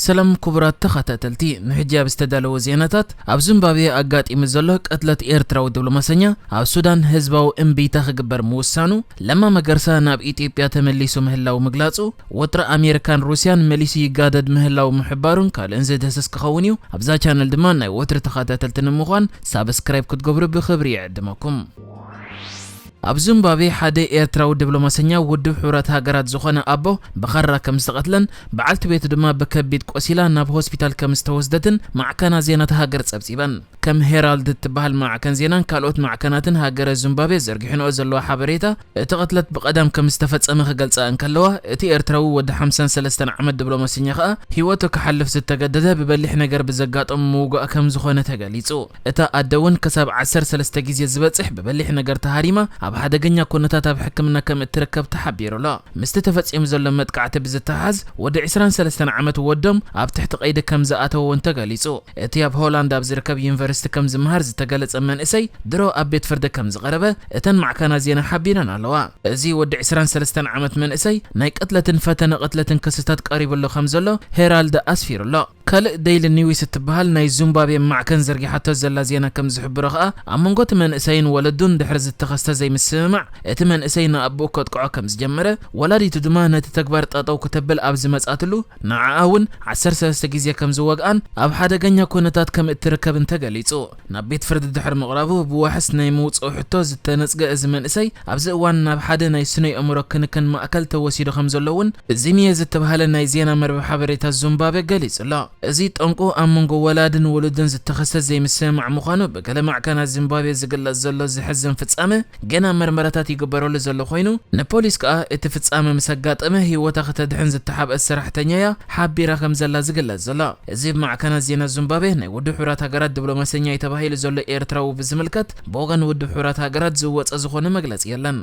ሰላም ክቡራት ተኸታተልቲ፣ ንሕጂ ኣብ ዝተዳለወ ዜናታት፣ ኣብ ዚምባብዌ ኣጋጢሙ ዘሎ ቅትለት ኤርትራዊ ዲፕሎማሰኛ፣ ኣብ ሱዳን ህዝባዊ እምቢታ ክግበር ምውሳኑ፣ ለማ መገርሳ ናብ ኢትዮጵያ ተመሊሱ ምህላው ምግላጹ፣ ወጥሪ ኣሜሪካን ሩስያን መሊሱ ይጋደድ ምህላው ምሕባሩን ካልእን ዝድህሰስ ክኸውን እዩ። ኣብዛ ቻነል ድማ ናይ ወትሪ ተኸታተልቲ ንምዃን ሳብስክራይብ ክትገብሩ ብኽብሪ ይዕድመኩም። ኣብ ዚምባብዌ ሓደ ኤርትራዊ ዲፕሎማሰኛ ውድብ ሕቡራት ሃገራት ዝኾነ ኣቦ ብኻራ ከም ዝተቐትለን በዓልቲ ቤቱ ድማ ብከቢድ ቆሲላ ናብ ሆስፒታል ከም ዝተወስደትን ማዕከናት ዜና እታ ሃገር ጸብጺበን። ከም ሄራልድ እትበሃል ማዕከን ዜናን ካልኦት ማዕከናትን ሃገረ ዚምባብዌ ዘርጊሕንኦ ዘለዋ ሓበሬታ፣ እቲ ቅትለት ብቐዳም ከም ዝተፈጸመ ክገልጻ እንከለዋ፣ እቲ ኤርትራዊ ወዲ ሓምሳን ሰለስተን ዓመት ዲፕሎማሰኛ ከኣ ህይወቱ ክሓልፍ ዝተገደደ ብበሊሕ ነገር ብዘጋጠሞ ምውጋእ ከም ዝኾነ ተገሊጹ። እታ ኣደ እውን ክሳብ ዓሰርተ ሰለስተ ግዜ ዝበጽሕ ብበሊሕ ነገር ተሃሪማ ኣብ ሓደገኛ ኩነታት ኣብ ሕክምና ከም እትርከብ ተሓቢሩ ኣሎ። ምስቲ ተፈጺሙ ዘሎ መጥቃዕቲ ብዝተሓሓዝ፣ ወዲ ዕስራን ሰለስተን ዓመት ወዶም ኣብ ትሕቲ ቀይዲ ከም ዝኣተወ እውን ተገሊጹ። እቲ ኣብ ሆላንድ ኣብ ዝርከብ ዩኒቨርሲቲ ከም ዝመሃር ዝተገለጸ መንእሰይ ድሮ ኣብ ቤት ፍርዲ ከም ዝቐረበ እተን ማዕከናት ዜና ሓቢረን ኣለዋ። እዚ ወዲ ዕስራን ሰለስተን ዓመት መንእሰይ ናይ ቅትለትን ፈተነ ቅትለትን ክስታት ቀሪቡ ኣሎ ከም ዘሎ ሄራልድ ኣስፊሩ ኣሎ። ካልእ ዴይሊ ኒውስ እትበሃል ናይ ዚምባብዌ ማዕከን ዘርጊሓቶ ዘላ ዜና ከም ዝሕብሮ ከኣ፣ ኣብ መንጎ እቲ መንእሰይን ወለዱን ድሕሪ ዝተኸስተ ዘይምስምማዕ፣ እቲ መንእሰይ ንኣቦኡ ከጥቅዖ ከም ዝጀመረ፣ ወላዲቱ ድማ ነቲ ተግባር ጠጠው ክተብል ኣብ ዝመጽኣትሉ፣ ንዓኣ እውን ዓሰርተ ሰለስተ ግዜ ከም ዝወግኣን ኣብ ሓደገኛ ኩነታት ከም እትርከብን ተገሊጹ። ናብ ቤት ፍርዲ ድሕሪ ምቕራቡ፣ ብዋሕስ ናይ ምውጽኡ ሕቶ ዝተነጽገ እዚ መንእሰይ፣ ኣብዚ እዋን ናብ ሓደ ናይ ስነ ኣእምሮ ክንክን ማእከል ተወሲዱ ከም ዘሎ እውን ዚምየ ዝተባህለ ናይ ዜና መርበብ ሓበሬታ ዚምባብዌ ገሊጹ ኣሎ። እዚ ጠንቁ ኣብ መንጎ ወላድን ውሉድን ዝተኸስተ ዘይምስምማዕ ምዃኑ ብገለ ማዕከናት ዚምባብዌ ዝግለጽ ዘሎ ዘሕዝን ፍጻመ፣ ገና መርመራታት ይግበረሉ ዘሎ ኮይኑ፣ ንፖሊስ ከኣ እቲ ፍጻመ ምስ ኣጋጠመ ህይወታ ከተድሕን ዝተሓብአት ሰራሕተኛ'ያ ሓቢራ ከም ዘላ ዝግለጽ ዘሎ። እዚ ብማዕከናት ዜና ዚምባብዌ ናይ ውድብ ሕቡራት ሃገራት ዲፕሎማሰኛ እዩ ተባሂሉ ዘሎ ኤርትራዊ ብዝምልከት፣ ብወገን ውድብ ሕቡራት ሃገራት ዝወጸ ዝኾነ መግለጺ የለን።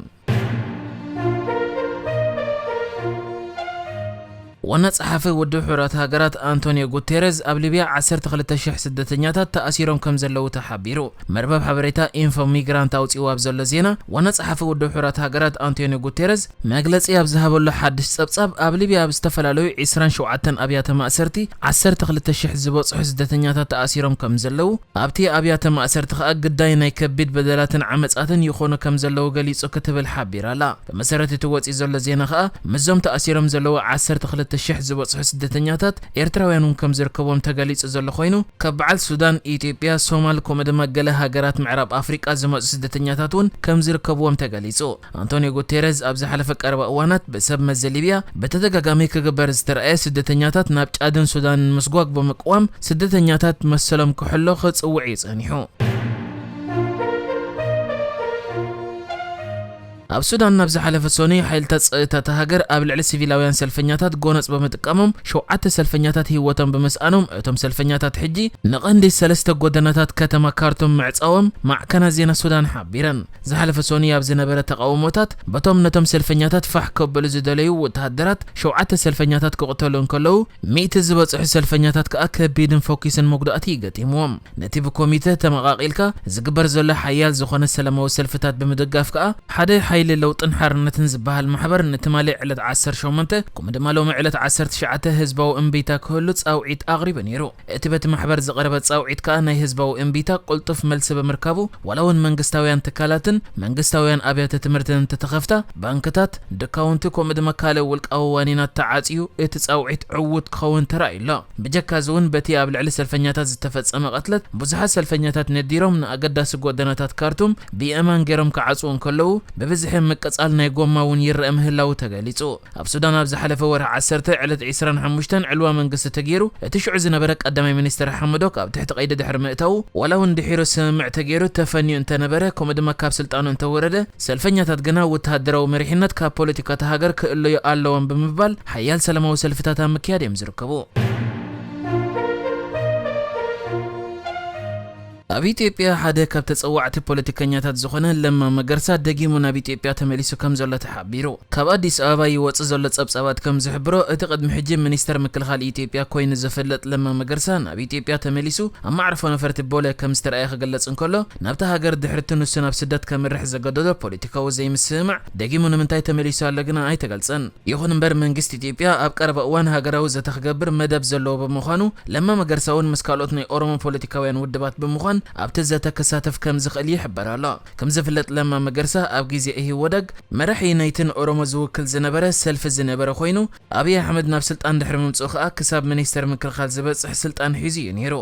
ዋና ጸሓፊ ውድብ ሕቡራት ሃገራት ኣንቶኒዮ ጉቴረዝ፣ ኣብ ሊብያ ዓሰርተ ክልተ ሽሕ ስደተኛታት ተኣሲሮም ከም ዘለዉ ተሓቢሩ። መርበብ ሓበሬታ ኢንፎ ሚግራንት ኣውጺኡ ኣብ ዘሎ ዜና፣ ዋና ጸሓፊ ውድብ ሕቡራት ሃገራት ኣንቶኒዮ ጉቴረዝ መግለጺ ኣብ ዝሃበሉ ሓድሽ ጸብጻብ፣ ኣብ ሊብያ ኣብ ዝተፈላለዩ ዕስራን ሸውዓተን ኣብያተ ማእሰርቲ ዓሰርተ ክልተ ሽሕ ዝበጽሑ ስደተኛታት ተኣሲሮም ከም ዘለዉ፣ ኣብቲ ኣብያተ ማእሰርቲ ከኣ ግዳይ ናይ ከቢድ በደላትን ዓመጻትን ይኾኑ ከም ዘለዉ ገሊጹ ክትብል ሓቢራ ኣላ። ብመሰረት እቲ ወጺኡ ዘሎ ዜና ከኣ፣ ምስዞም ተኣሲሮም ዘለዉ ዓሰርተ ክልተ ሽሕ ዝበጽሑ ስደተኛታት ኤርትራውያን እውን ከም ዝርከብዎም ተገሊጹ ዘሎ ኮይኑ፣ ካብ በዓል ሱዳን፣ ኢትዮጵያ፣ ሶማል፣ ከምኡ ድማ ገለ ሃገራት ምዕራብ ኣፍሪቃ ዝመጹ ስደተኛታት እውን ከም ዝርከብዎም ተገሊጹ። ኣንቶኒዮ ጉቴረዝ ኣብ ዝሓለፈ ቀረባ እዋናት ብሰብ መዚ ሊብያ ብተደጋጋሚ ክግበር ዝተረኣየ ስደተኛታት ናብ ጫድን ሱዳንን ምስጓግ ብምቅዋም ስደተኛታት መሰሎም ክሕሎ ክጽውዕ እዩ ጸኒሑ። ኣብ ሱዳን ናብ ዝሓለፈ ሰኑይ ሓይልታት ጸጥታ እታ ሃገር ኣብ ልዕሊ ሲቪላውያን ሰልፈኛታት ጎነጽ ብምጥቃሞም ሸውዓተ ሰልፈኛታት ህይወቶም ብምስኣኖም እቶም ሰልፈኛታት ሕጂ ንቐንዲ ሰለስተ ጎደናታት ከተማ ካርቱም ምዕጻዎም ማዕከናት ዜና ሱዳን ሓቢረን። ዝሓለፈ ሰኑይ ኣብ ዝነበረ ተቓውሞታት በቶም ነቶም ሰልፈኛታት ፋሕ ከብሉ ዝደለዩ ወተሃደራት ሸውዓተ ሰልፈኛታት ክቕተሉ እንከለዉ፣ ሚእቲ ዝበጽሑ ሰልፈኛታት ከኣ ከቢድን ፈኲስን መጉዳእቲ ገጢምዎም። ነቲ ብኮሚተ ተመቓቒልካ ዝግበር ዘሎ ሓያል ዝኾነ ሰላማዊ ሰልፍታት ብምድጋፍ ከኣ ሓደ ሓይሊ ለውጥን ሓርነትን ዝበሃል ማሕበር ንትማሊ ዕለት ዓሰርተ ሸሞንተ ከምኡ ድማ ሎሚ ዕለት ዓሰርተ ትሽዓተ ህዝባዊ እምቢታ ክህሉ ጻውዒት ኣቕሪቡ ነይሩ። እቲ በቲ ማሕበር ዝቐረበ ጻውዒት ከኣ ናይ ህዝባዊ እምቢታ ቅልጡፍ መልሲ ብምርካቡ ዋላ እውን መንግስታውያን ትካላትን መንግስታውያን ኣብያተ ትምህርትን እንተተኸፍታ፣ ባንክታት፣ ድካውንቲ ከምኡ ድማ ካልእ ውልቃዊ ዋኒናት ተዓጽዩ እቲ ጻውዒት ዕዉት ክኸውን ተራእዩ ኣሎ። ብጀካ እዚ እውን በቲ ኣብ ልዕሊ ሰልፈኛታት ዝተፈጸመ ቅትለት ብዙሓት ሰልፈኛታት ነዲሮም ንኣገዳሲ ጎደናታት ካርቱም ብየማን ገይሮም ክዓጽዉ እንከለዉ ብብዝሒ ምቅጻል ናይ ጎማ እውን ይረአ ምህላዉ ተገሊጹ። ኣብ ሱዳን ኣብ ዝሓለፈ ወርሒ ዓሰርተ ዕለት ዕስራን ሓሙሽተን ዕልዋ መንግስቲ ተገይሩ እቲ ሽዑ ዝነበረ ቀዳማይ ሚኒስትር ሓምዶክ ኣብ ትሕቲ ቀይዲ ድሕሪ ምእታዉ ዋላ እውን ድሒሩ ስምምዕ ተገይሩ ተፈንዩ እንተነበረ ከምኡ ድማ ካብ ስልጣኑ እንተወረደ ሰልፈኛታት ግና ወተሃደራዊ መሪሕነት ካብ ፖለቲካ እታ ሃገር ክእለዩ ኣለዎም ብምባል ሓያል ሰላማዊ ሰልፍታት ኣብ ምክያድ እዮም ዝርከቡ። ኣብ ኢትዮጵያ ሓደ ካብ ተጸዋዕቲ ፖለቲከኛታት ዝኾነ ለማ መገርሳ ደጊሙ ናብ ኢትዮጵያ ተመሊሱ ከም ዘሎ ተሓቢሩ። ካብ ኣዲስ ኣበባ ይወጽእ ዘሎ ጸብጻባት ከም ዝሕብሮ፣ እቲ ቅድሚ ሕጂ ሚኒስተር ምክልኻል ኢትዮጵያ ኮይኑ ዝፍለጥ ለማ መገርሳ ናብ ኢትዮጵያ ተመሊሱ ኣብ መዕርፎ ነፈርቲ ቦሌ ከም ዝተረኣየ ክግለጽ እንከሎ፣ ናብታ ሃገር ድሕሪ እቲ ንሱ ናብ ስደት ከምርሕ ዘገደዶ ፖለቲካዊ ዘይምስምማዕ ደጊሙ ንምንታይ ተመሊሱ ኣሎ ግና ኣይተገልጸን። ይኹን እምበር መንግስቲ ኢትዮጵያ ኣብ ቀረባ እዋን ሃገራዊ ዘተ ክገብር መደብ ዘለዎ ብምዃኑ፣ ለማ መገርሳ እውን ምስ ካልኦት ናይ ኦሮሞ ፖለቲካውያን ውድባት ብምዃን ኣብቲ ዘተ ክሳተፍ ከም ዝኽእል ይሕበር ኣሎ። ከም ዝፍለጥ ለማ መገርሳ ኣብ ግዜ ኢህወደግ መራሒ ናይቲ ንኦሮሞ ዝውክል ዝነበረ ሰልፊ ዝነበረ ኮይኑ፣ ኣብይ ኣሕመድ ናብ ስልጣን ድሕሪ ምምፅኡ ከኣ ክሳብ ሚኒስተር ምክልኻል ዝበፅሕ ስልጣን ሒዙ እዩ ነይሩ።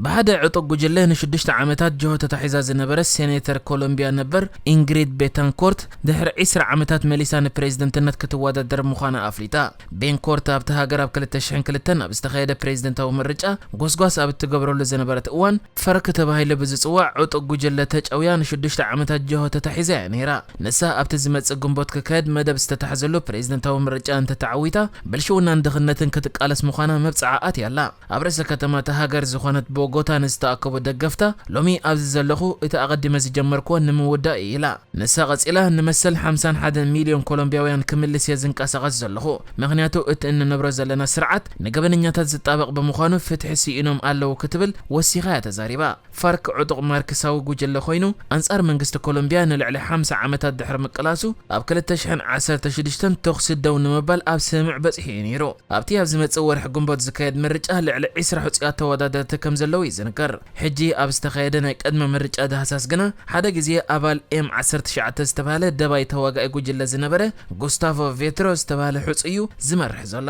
ብሓደ ዕጡቕ ጉጅለ ንሽዱሽተ ዓመታት ጅሆ ተታሒዛ ዝነበረት ሴኔተር ኮሎምቢያ ነበር ኢንግሪድ ቤታንኮርት ድሕሪ ዒስራ ዓመታት መሊሳ ንፕሬዝደንትነት ክትወዳደር ምዃና ኣፍሊጣ። ቤንኮርት ኣብቲ ሃገር ኣብ ክልተ ሽሕን ክልተን ኣብ ዝተኻየደ ፕሬዝደንታዊ ምርጫ ጎስጓስ ኣብ እትገብረሉ ዝነበረት እዋን፣ ፈርክ ተባሂሉ ብዝጽዋዕ ዕጡቕ ጉጅለ ተጨውያ ንሽዱሽተ ዓመታት ጅሆ ተታሒዛ እያ ነይራ። ንሳ ኣብቲ ዝመጽእ ግንቦት ክካየድ መደብ ዝተታሕዘሉ ፕሬዝደንታዊ ምርጫ እንተተዓዊታ፣ ብልሽውናን ድኽነትን ክትቃለስ ምዃና መብጽዓ ኣትያ ኣላ። ኣብ ርእሰ ከተማ እታ ሃገር ዝኾነት ቦጎታ ንዝተኣከቡ ደገፍታ፣ ሎሚ ኣብዚ ዘለኹ እቲ ኣቐዲመ ዝጀመርክዎ ንምውዳእ እዩ ኢላ። ንሳ ቀጺላ፣ ንመሰል ሓምሳን ሓደን ሚልዮን ኮሎምቢያውያን ክምልስ እየ ዝንቀሳቐስ ዘለኹ፣ ምኽንያቱ እቲ እንነብሮ ዘለና ስርዓት ንገበነኛታት ዝጣበቕ ብምዃኑ ፍትሒ ስኢኖም ኣለዉ ክትብል ወሲኻ እያ ተዛሪባ። ፋርክ ዕጡቕ ማርክሳዊ ጉጅለ ኮይኑ፣ ኣንጻር መንግስቲ ኮሎምቢያ ንልዕሊ ሓምሳ ዓመታት ድሕሪ ምቅላሱ፣ ኣብ ክልተ ሽሕን ዓሰርተ ሽዱሽተን ተኹሲ ደው ንምባል ኣብ ስምምዕ በጺሑ እዩ ነይሩ። ኣብቲ ኣብ ዝመጽእ ወርሒ ግንቦት ዝካየድ ምርጫ ልዕሊ ዒስራ ሕጹያት ተወዳደርቲ ከም ዘለዉ ይዝንገር። ሕጂ ኣብ ዝተኻየደ ናይ ቅድመ ምርጫ ዳህሳስ ግና፣ ሓደ ግዜ ኣባል ኤም ዓሰርተ ትሽዓተ ዝተባህለ ደባይ ተዋጋኢ ጉጅለ ዝነበረ ጉስታቮ ቬትሮ ዝተባህለ ሕጹይ እዩ ዝመርሕ ዘሎ።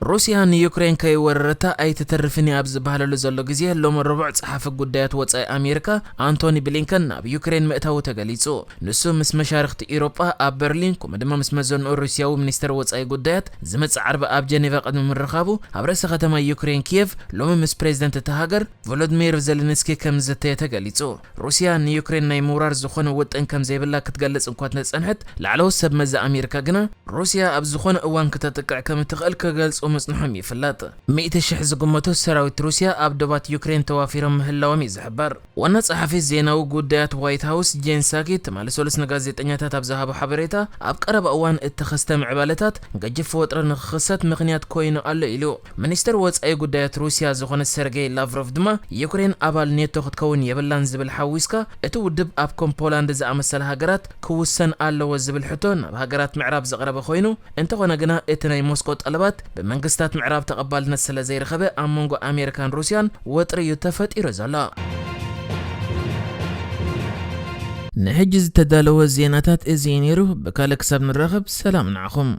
ሩስያ ንዩክሬን ከይወረረታ ኣይትተርፍን እያ ኣብ ዝበሃለሉ ዘሎ ግዜ፣ ሎሚ ረቡዕ ጸሓፊ ጉዳያት ወጻኢ ኣሜሪካ ኣንቶኒ ብሊንከን ናብ ዩክሬን ምእታዉ ተገሊጹ። ንሱ ምስ መሻርኽቲ ኢሮጳ ኣብ በርሊን፣ ከምኡ ድማ ምስ መዘንኡ ሩስያዊ ሚኒስተር ወጻኢ ጉዳያት ዝመጽእ ዓርቢ ኣብ ጀኔቫ ቅድሚ ምርኻቡ፣ ኣብ ርእሰ ከተማ ዩክሬን ኪየቭ ሎሚ ምስ ፕሬዝደንት እታ ሃገር ቮሎዲሚር ዜሌንስኪ ከም ዝዘተየ ተገሊጹ። ሩስያ ንዩክሬን ናይ ምውራር ዝኾነ ውጥን ከም ዘይብላ ክትገልጽ እንኳ እንተጸንሐት፣ ላዕለዎት ሰብ መዚ ኣሜሪካ ግና ሩስያ ኣብ ዝኾነ እዋን ክተጥቅዕ ከም እትኽእል ክገልጹ ምጽንሖም ይፍለጥ። ሚእቲ ሽሕ ዝግመቱ ሰራዊት ሩስያ ኣብ ዶባት ዩክሬን ተዋፊሮም ምህላዎም እዩ ዝሕበር። ዋና ጸሓፊ ዜናዊ ጉዳያት ዋይት ሃውስ ጄን ሳኪ ትማሊ ሰሉስ ንጋዜጠኛታት ኣብ ዝሃቦ ሓበሬታ፣ ኣብ ቀረባ እዋን እተኸስተ ምዕባለታት ገጅፍ ወጥሪ ንኽኽሰት ምኽንያት ኮይኑ ኣሎ ኢሉ። ሚኒስተር ወጻኢ ጉዳያት ሩስያ ዝኾነ ሰርጌይ ላቭሮቭ ድማ፣ ዩክሬን ኣባል ኔቶ ክትከውን የብላን ዝብል ሓዊስካ፣ እቲ ውድብ ኣብ ከም ፖላንድ ዝኣመሰላ ሃገራት ክውሰን ኣለዎ ዝብል ሕቶ ናብ ሃገራት ምዕራብ ዝቐረበ ኮይኑ፣ እንተኾነ ግና እቲ ናይ ሞስኮ ጠለባት ብመንግስታት ምዕራብ ተቐባልነት ስለ ዘይረኸበ፣ ኣብ መንጎ ኣሜሪካን ሩስያን ወጥሪ እዩ ተፈጢሩ ዘሎ። ንሕጂ ዝተዳለወ ዜናታት እዚ እዩ ነይሩ። ብካልእ ክሳብ ንራኸብ ሰላም ንዓኹም።